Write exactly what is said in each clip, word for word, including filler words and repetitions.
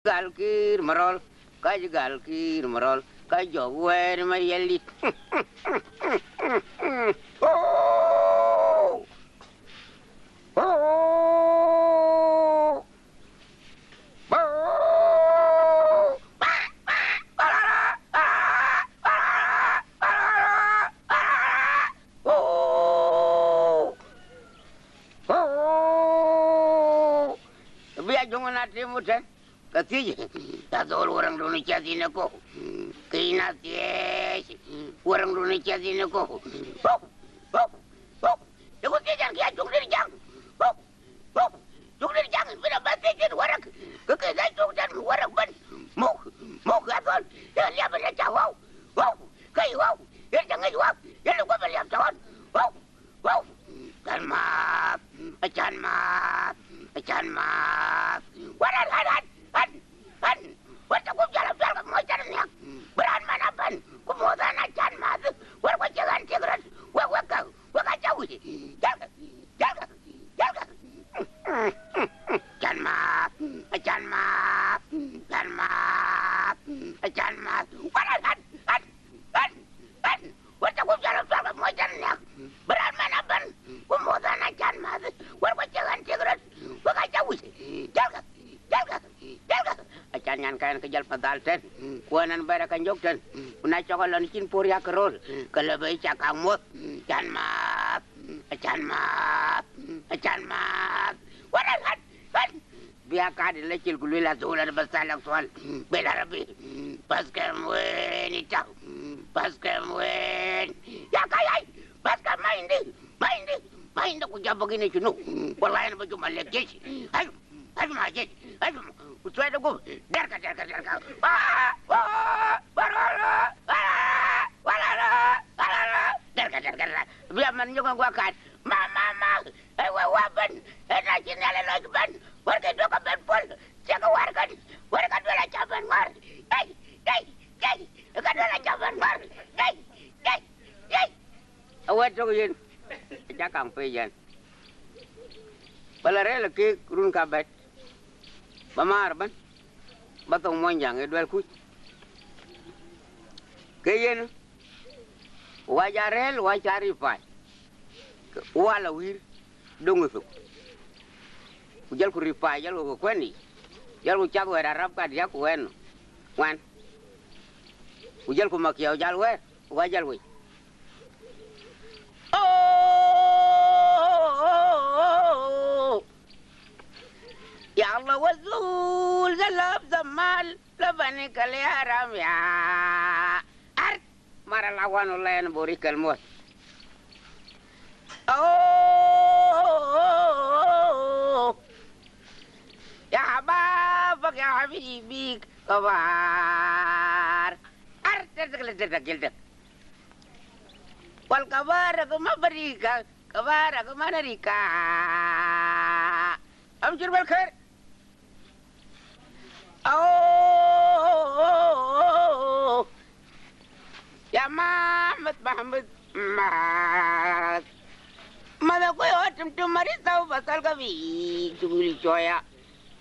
Gal kïr marɔl, ka cï gal kïr marɔl, ka jɔk wɛɛr ma yɛl dït. Oh! Oh! Bï a jöŋ na tim wutɛn, ke thiëc, ya dhol waraŋdun ë cäth yïn ë kɔ̈u, ke yïn a thiëc, waraŋdun ë cäth yïn ë kɔ̈u. Wok, wok, wok, yeku thiëc an, kë ya jöŋ dït jaŋ. Wok, wok, jöŋ dït jaŋ, bï na bä thiëc thïn warak, ke ke ya jöŋ tɛ̈n warak bɛ̈n. Muk, muk ya dhol, ya liap ë ca wau, wau, ke yï wau, yen ca ŋic wau, yen ë guɔ bï liap tɔ̈ ɣɔn. Wok, Wau! Can määth! Acan määth! Acan määth! Wär ɣɛn, ɣɛn, ɣɛn, ɣɛn, ɣɛn! Wär cä gup jäl apial ke moc can nhiäk. Bï raan man abɛ̈n, ku muɔ̈th ɣɛn acan määth. Wär ku cï ɣɛn tik röt. Wek, wek kë, wek acä wic. Jälkë, jälkë, jälkë! Can määth! Acan määth! Can määth! Acan määth! Wär ɣɛn, ɣɛn, ɣɛn! Ɣɛn, ɣɛn, wär cä gup jäl apial ke moc can nhiäk. Bï raan man abɛ̈n, ku muɔ̈th ɣɛn acan määth. Wär ku cï ɣɛn tik röt, wek acä wic. Jälkë, jälkë, jälkë! Acan nyankɛn ke jäl pa dhal tɛ̈n, ku ɣɛn ɣɛn bɛ̈ɛ̈r ë ka nyök tɛ̈n. Ku na cɔk alɔn cïn puɔ̈r yak röl, ke lë bï cak kaŋ muɔ̈th. Can määth! Acan määth! Acan määth! Wär ɣɛn, ɣɛn, ɣɛn! Bï a kat ë la cil ku lueel adhul an bä thalak thual. Bel Arabi. Bas kem wen ita. Bas kem wen. Ya ka yai. Bas kem ma indi. Ma indi. Ma indi ku jabak ine cunu. Wallahi ana bajum alek jesh. Hajum. Hajum a jesh. Hajum. Ku tuai de gup. Derka, derka, derka. Wa, wa, wa, wa, wa, wa, wa, wa, wa, wa, wa, derka, derka, derka. Bia man nyuka gua kat. Ma, ma, ma. Ë wek wä bɛ̈n, ë na cïn Nhialic lɔc bɛ̈n, wärkï duökï bɛ̈n puɔ̈l, cïkï wär kën, wär ka duël acä bɛ̈n ŋɔ̈r. Ei, ei, ei, ka duël acä bɛ̈n ŋɔ̈r. Ei, ei, ei. Awɛt tök yen, acä kaŋ pei yɛn. Bä la rëër la keek run ka bɛ̈t, bä maar ëbɛ̈n, bä thoŋ muɔnyjäŋ ë duɛl kuc. Ke yen, wä ja rëër, wä ca rip paai. Wal awïïr döŋ ë thok, ku jälku rip paai, jälku ke kuɛ̈n yic, jälku cath wɛ̈ɛ̈r arap kadiäk ku wɛ̈ɛ̈r nɔm ŋuan, ku jälku makiɛɛu jäl wɛ̈ɛ̈r, ku ka jäl wec. Oh, ya Allah, wazul galab zamal. Labani kal ya haram ya. Ar, mara la wan wala yan bori kal mot. Oh, ya hababak ya habibi kabar. Ar, terdak, terdak, geldak. Wal kabar ma barika, kabar ma narika. Am jurbal khair. Oh, ya Mahmud, Mahmud, Mahmud. Mada kuy otim tu marita u basal ka bi tugul choya.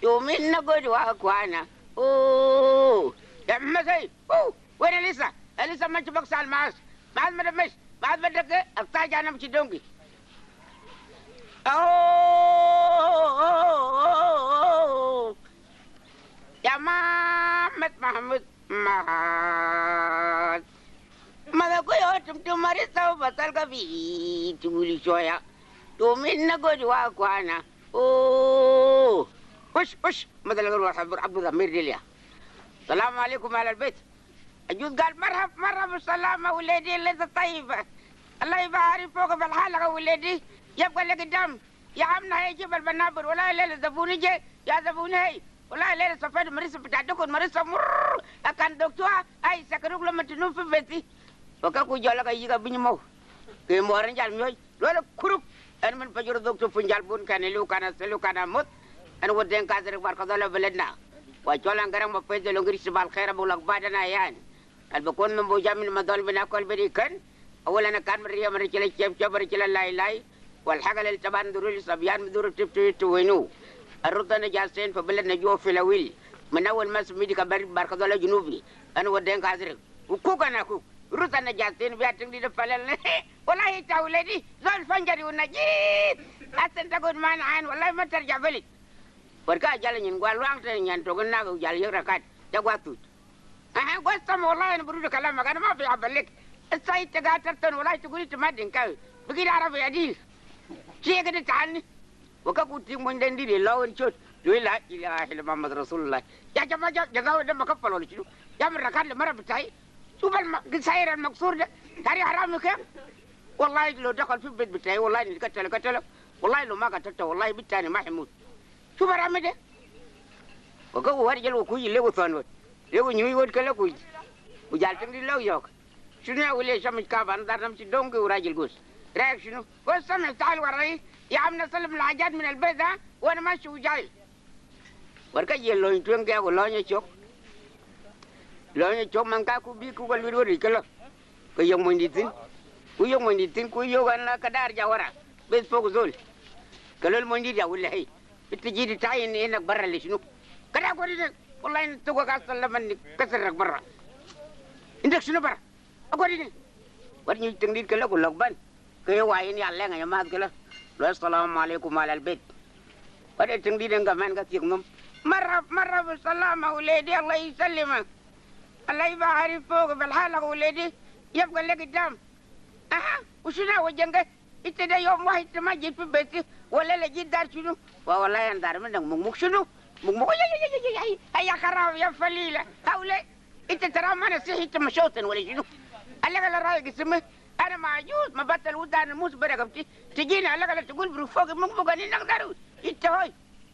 Yumin na godi wa kwana. Oh, ya masai. Oh, wena Elisa? Elisa ma ci bak sal mas. Mas ma da mesh. Mas ma da ke, afta jana mu ci dongi. Oh, ya Mahmud, Mahmud, Mahmud. Mada kuy otim tu marita u basal ka bi tugul choya. Yumin na godi wa kwana. Oh. Ush, ush. Mada la godi wa Abdul Amir Delia. Salam alaikum, ahlal bait. Ajuz gal, marhab, marhab, salama, wuledi, lesa taiba. Allah ibarik foka fi alhalaga, wuledi, yabga lek dam. Ya amna, hey, jib albanabir, wala lela zabuni je, ya zabuni, hey, wala lela safaitu marisa bita dukun, marisa murr, akan doktor, ay, sakaruk lama tunu fi beti. Waka ku jola ka yiga bini mau. Ke moran jal mioj. Luel kuruk, en min pajur dhuk tu punjal bun kan ilu kan asilu kan amut, en wot den kasir bar kadhola beledna. Wa chola ngarang ma pese lo ngiri sibal khair abu lak badana yan. Al bikun min buja min madhol bina kol bidi kan. Awal ana kan min riya min ricila chep chep ricila lai lai. Wal haga lel taban dhuru li sabyan min dhuru tip tu tu winu. Arruta na jasen fa beledna juwa filawil. Min awal ma sumit ka bar, bar ka dhol Junubi. Ana wa Deŋ Kathir. Wa kuk ana kuk. Rus ana jasin bia tiŋ di de palal. Wallahi ta wuledi. Zol fanjari wa najis. Asan ta god man an. Wallahi ma tarja balik. Warka jal nyin gua luaŋ te nyan to gin na jal yek rakat. Ja gua tuc. Aha, gua sam wallahi ana burudu kalam, ana ma fi abalik. Issa ita ga tartan wallahi tuguli ta ma Dinka. Bigid Arabi adil. Shi kede tani. Wa ka ku tik mony den dït ë lɔ en cöt, lueel, "La ilaha illa Muhammad Rasulullah." Ya jama, ja, ja gawa de ma ka palol shinu. Ya min rakat le mara bitai. Shuf al ma-, gisayir al maksur de. Tari harami ke. Wallahi lo dakal fi bet bitai, wallahi ni katala, katala. Wallahi lo ma katalta, wallahi bit tani ma himut. Shuf harami de. Wa ka ku wari jal wa kuyi le ku thon wot. Le ku nyuyi wot kala kuyi. Ku jal tiŋ di lo yok. Shunu ya wili ya shamic kaban dhar namshi dongi wa rajil gus. Raik shunu? Gus sami taal warai. Ya amna salim lhajat min albet da, wa ana mashi wa jai. Warka je lony tueŋ ke ku lony cok. Lony cok man ka ku bi ku ka luit wori kelo. Ke yok mony di thin. Ku yok mony di thin, ku yok ana ka dar ja wara. Bes fok zol. Ke lol mony di ya wili hei. Ita ji di tayin enak barra le shunu? Kada gori ne. Wallahi in tugo ka sallaman ni kasar rak barra. Indak shunu barra? Agori ne. Wat nyu tiŋ dit kala ku lok ban. Ke wa yin ya lenga ya mat kala. Lo assalamu alaikum ala albet. Wat e tiŋ dit en gaman ka tiek nom. Marhab, marhab, salama wuledi, Allah yusallima. Allah yubarik fok fi halak wuledi. Yabga lek idam. Aha, wa shunu wa jenge? Ita de yom wahid ta ma jit fi beti, wala le jit dar shunu? Wa wallahi ana dar min dak muk muk shunu? Muk muk, ay, ay, ay, ay, ay, ay, ya kharab, ya falila. Hawle, ita tara ma ana sih, ita ma shoftan wala shunu? Alak ala rai gisimi. Ana ma ajuz, ma batal wudan mus bada gabti. Tijini alak ala tugul buru fok muk muk ani nak daru. Ita hoi.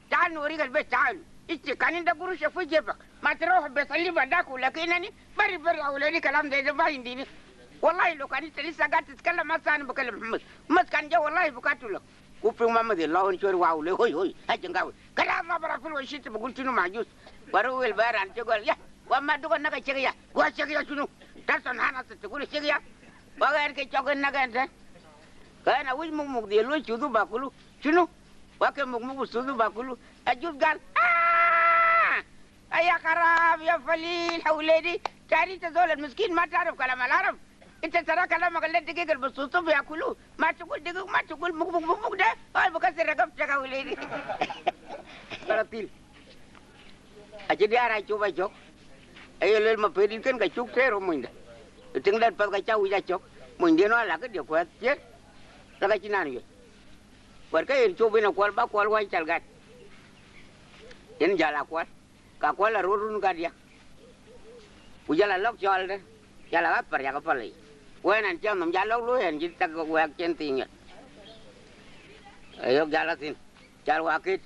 Taal nurik albet, taal. Ita kan inda gurusha fi jebak, ma taroh bes aliba daku, lakin ani bari bari ya wuledi kalam de, de ma indini. Wallahi lo kan ita lisa gat titkalam, ma sani bakalam Muhammad. Muhammad kan ja wallahi bukatulak. Ku piŋ Muhammad lo en chori wa wule, hoi, hoi, ha jengawi. Kalam ma bara fil washi ta bugul shunu ma ajuz. Waru wel baran chogol ya. Wa ma dugo naka chek ya. Wa chek ya shunu? Tarson hana sa tugul chek ya. Wa gan ke chok naka ente. Kana wich muk muk de lo chudu bakulu. Shunu? Wa ke muk muk sudu bakulu. Ajuz gal, "Ah! Ay ya kharab, ya falil, ha wuledi." Tari ita zol al miskin ma tarif kalam al arab. Ita tara kalam al degig al basusu biakulu. Ma tugul degig, ma tugul muk muk muk muk de. Ol bukasir ragabta ha wuledi. Karatil. Aci diar a cup a cök. Aye luel ma pedit ken ka cuk tero monyde. Tiŋ dat path ka ca wic a cök. Monyden wa la ke diek kuɛth cier. La ka ci nan wiec. Wɛt ke yen cop yen akuɔl, ba kuɔl wai cal gat. Yen jal akuɔl. Ka kuɔl a rot run gat ya. Ku jal a lɔk cɔl de. Jal a ɣath par yak a pal yic. Wɛn an ciɛŋ nom jal lɔk looi an ci thak wɛk cien thiiŋ yet. Ayok jal a thin. Jal wa kit.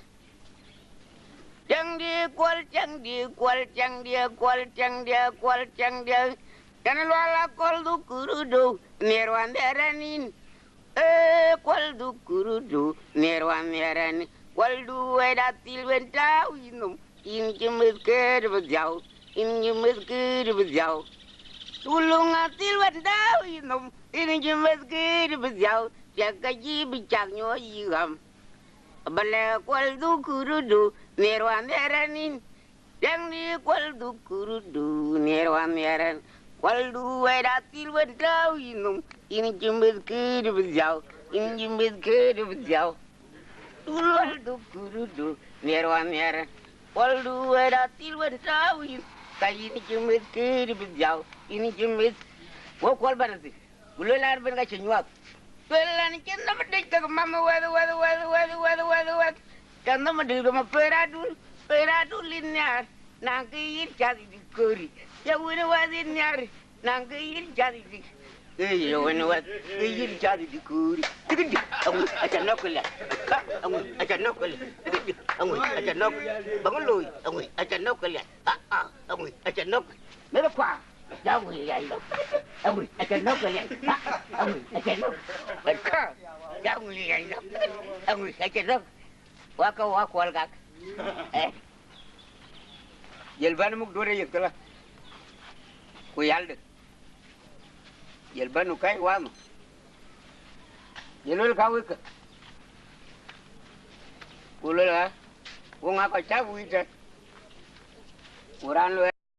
Tiɛŋdiɛ̈ kuɔl, tiɛŋdiɛ̈ kuɔl, tiɛŋdiɛ̈ kuɔl, tiɛŋdiɛ̈ kuɔl, tiɛŋdiɛ̈. Yɛn lual akuɔl dhukurudu, nhiɛɛr wan nhiɛɛr ɛn yïn. Ee, kuɔl dhukurudu, nhiɛɛr wan nhiɛɛr ɛn. Kuɔldu wɛ̈t athil wën tääu yïnhom, yïn cï meth këët bï dhiau, yïn cï meth këët bï dhiau. Tuluŋ athil wën tääu yïnhom, yïn cï meth këët bï dhiau. Tiɛk ka cï bï cak nyuɔɔc yï ɣam. Ba lɛ̈k kuɔl dhukurudu, nhiɛɛr wan nhiɛɛr ɛn yïn. Tiɛŋdiɛ̈ kuɔl dhukurudu, nhiɛɛr wan nhiɛɛr ɛn. Kuɔldu wɛ̈t athil wën tääu yïnhom, yïn cï meth këët bï dhiau, yïn cï meth këët bï dhiau. Kuɔl dhukurudu, nhiɛɛr wan nhiɛɛr ɛn. Kuɔldu wɛ̈t athil wën tääu yïn, ka yïn cï meth këët bï dhiau, yïn cï meth. Wo kuɔl bɛ̈n athil. Ku luel an, ben ka cï nyuɔɔth. Luel an, cïn nɔm dïc kek mam wɛth, wɛth, wɛth, wɛth, wɛth, wɛth, wɛth. Cïn nɔm dïc kek ma per adul, per adul yïn nhiaar, naŋ kë yïn cath yï dï kööri. Ya wën wɛth yïn nhiaar, naŋ kë yïn cath yï dï. Ee, ya wën wɛth, kë yïn cath yï dï kööri. Tïkï dï, aŋui, aca nɔ̈k këliath. Ka, aŋui, aca nɔ̈k këliath. Tïkï dï, aŋui, aca nɔ̈k. Baŋ looi, aŋui, aca nɔ̈k këliath. Ah, ah, aŋui, aca nɔ̈k. Meth kuaar. Jaŋ wïc yɛn lɔ. Aŋui, aca nɔ̈k ke liɛc. Aŋui, aca nɔ̈k. Ka, jaŋ wïc yɛn lɔ. Aŋui, aca nɔ̈k. Wa ka wa kuɔl gak. Eh. Jël bän muk duɔ̈t ë yeth këlä. Ku yaldë. Jël bän nu käc wanhom. Jël luel ka wïckë. Ku luel ɣa, wo ŋa kɔc cäk wïc tɛ̈n. Ku raan lueel